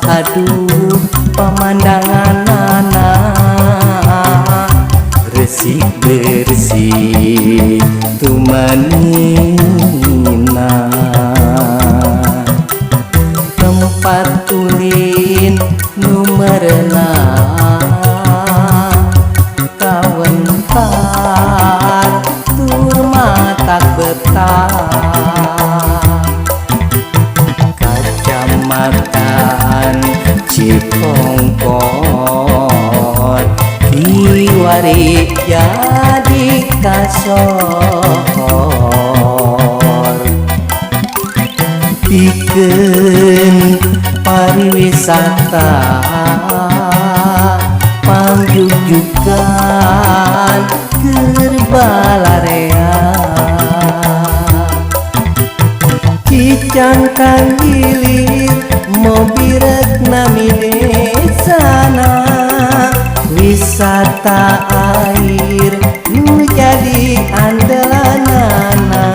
Aduh pamandanganana resik bersih tumanina. Tempat ulin nu merenah kawentar tur matak betah. Kacamatan Cipongkor kiwari jadi kasohor. Pikeun pariwisata pangjugjugan keur balarea. Cicangkang hilir mobirek nami desana, wisata air nu jadi andalanana.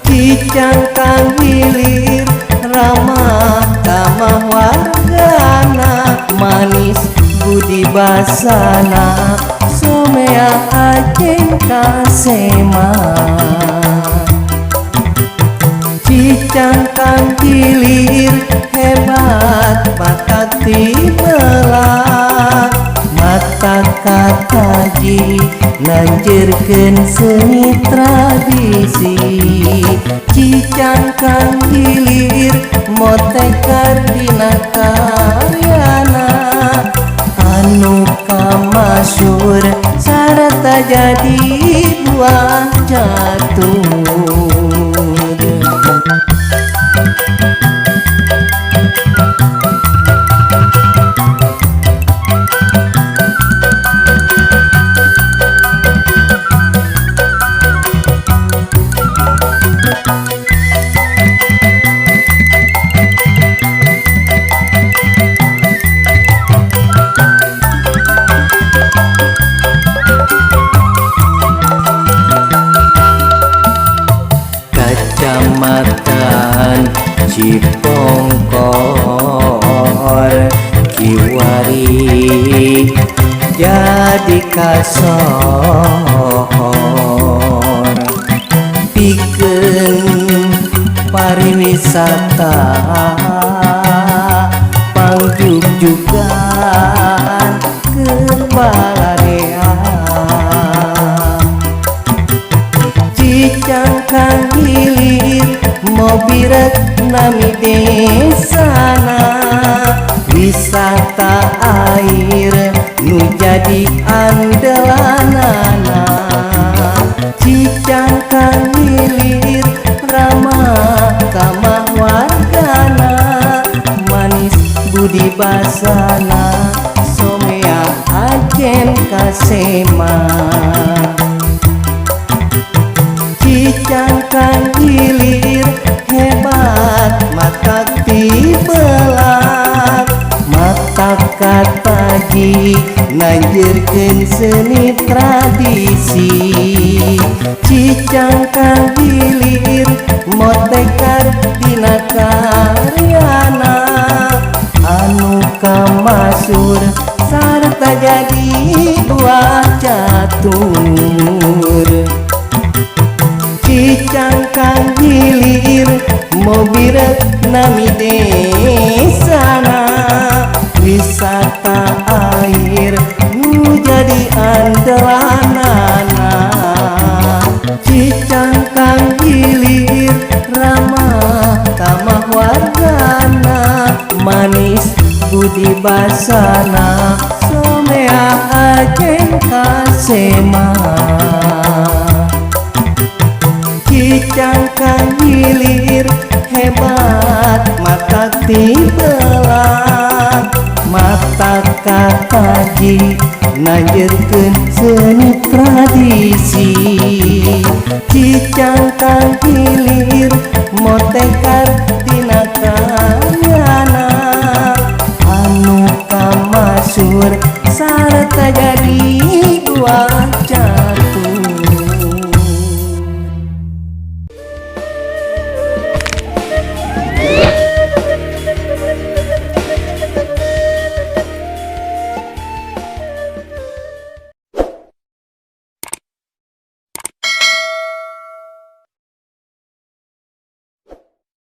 Cicangkang hilir ramah tamah wargana, manis budi basana somea aceng kasema. Cicangkang hilir hebat bakat tibelah, mata kataji nanjerkeun seni tradisi. Cicangkang hilir motekar dina karyana, anu kamasyhur sarta jadi buah catur. Kacamatan Cipongkor kiwari jadi kasohor. Pikeun pariwisata pangjugjugan keur balarea. Cicangkang hilir mobirek nami desana, wisata air nu jadi andalanana. Cicangkang hilir ramah tamah wargana, manis budi basana somea ajen kasema. Cicangkang hilir hebat mata tibelat, mata kataji nanjerkeun seni tradisi. Cicangkang hilir motekar dina karyana, anu kamasyhur sarta jadi buah catur. Cicangkang hilir mobirek nami desana, wisata air nu jadi andalanana. Cicangkang hilir ramah tamah wargana, manis budi basana somea ajeng kasema. Cicangkang hilir hebat mata tibelat, mata kataji nanjerkeun seni tradisi. Cicangkang hilir motekar